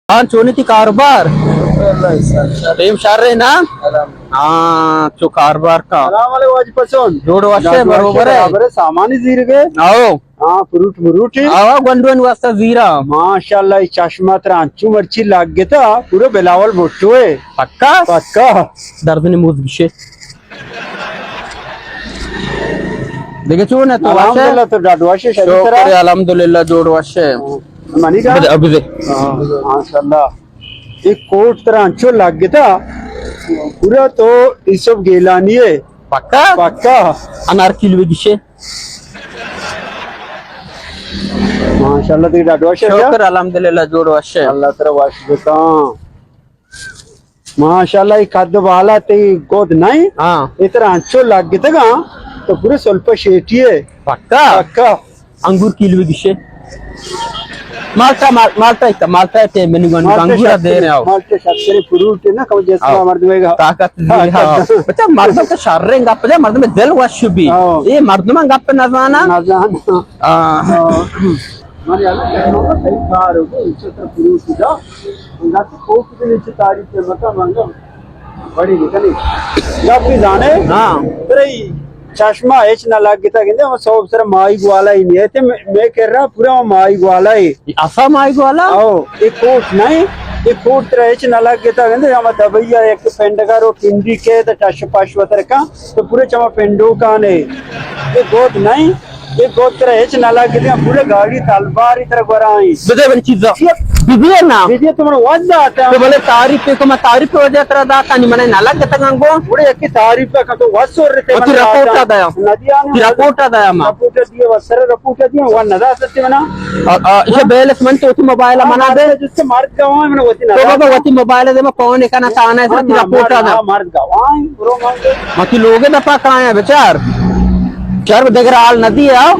ہاں، چونی تئی کاروبار؟ اللہ احسان۔ ٹیم شر ہے نا؟ الحمدللہ۔ ہاں، چو کاروبار کا۔ سلام علیکم واجہ پسند۔ جوڑ وش ئے، برابر ئے؟ برابر ئے، سامانی زیرگے؟ آؤ۔ ہاں، فروٹ مروٹ ہے؟ آؤ، گونڈوانی واسطہ زیراں۔ ماشاءاللہ، اے چشمہ ترا انچو مرچی لگتا، پورا بلاول بھٹو ہے۔ پکا؟ پکا۔ دردانی موز گشے۔ دگہ چون ئے تو وش ئے؟ الحمدللہ، تو ڈاڈ وش ئے، شری ترا؟ شکر، الحمدللہ، جوڑ وش ئے۔ منی کا؟ بدے، بدے۔ ہاں، ماشاءاللہ۔ اے کوٹ ترا انچو لگتا، پورا تو یوسف گیلانی ہے۔ پکا؟ پکا۔ انار کیلو گشے۔ ماشاءاللہ، تئی ڈاڈ وش ئے؟ شکر، الحمدللہ، جوڑ وش ئے۔ اللہ ترا وش بکاں۔ ماشاءاللہ، اے قد بالا تئی گد نہیں؟ ہاں۔ اے ترا انچو لگتگاں، تو پورے سلپ شیٹی ہے۔ پکا؟ پکا۔ انگور کیلو گشے۔ مالٹا، مال-، مالٹا ایتا، مالٹا تے منی گون مالٹا انگور شکر، دے رہے ہو۔ مالٹا شکر فروٹ ہے نا، کم جیسا آؤ۔ مردم ہے گا۔ طاقت دے، ہاں۔ بچا مردم تو شر رنگ گپ جا، مردم دل وش بی۔ آؤ۔ اے مردم گپ نہ زانا۔ نہ زانا۔ آ۔ آؤ۔ من یار، صحیح کار ہو گئی، اس طرح فروٹ دا۔ انگا تو خوب کے نیچے تعریف ہے، مکا مانگا۔ بڑی نکنی۔ گپ بھی زانے؟ ہاں۔ ترا اے چشمہ ہچ نہ لگتا، گندے، ہم سوب سر مائی گوالا ہی نہیں ہے، تے میں، میں کر رہا پورا مائی گوالا ہی۔ اے اسا مائی گوالا؟ او، اے کوٹ نہیں، اے کوٹ ترا ہچ نہ لگتا، گندے، ہم دبئی ہے، ایک پنڈگا رو پنڈی کے، تے ٹش پش وتر کا، تو پورے چما پنڈو کا نے۔ اے گود نہیں، اے گود ترا ہچ نہ لگتگاں، پورے گاڑی تلباری ترا گورائیں۔ بدے بڑی چیزا۔ بدے نا۔ بدے تو من ودا آتا۔ تو بلے تعریف کو، ما تعریف وجہ ترا داتا، نی من نہ لگتگاں گو۔ بڑے کی تعریف کا تو وسور رتے من رپورٹ داتا۔ دیا۔ ندیاں۔ رپورٹ دیا ما۔ رپورٹ دیا، وسر رپورٹ دیا، وہ ندا ستے منا۔ آ، آ، اسے بیلنس من تو وتی موبائل ءَ منا دے۔ جس سے مرد گواہ من وتی تو ندا بابا وتی موبائل ءَ دے، ما فون کنا تانا ہے، ہاں، تیرا ہاں، پوٹا دا۔ ہاں، مرد گواہ، برو مانگے۔ ما تی لوگ دپا کایا بچار۔ چار دگر حال ندی آؤ۔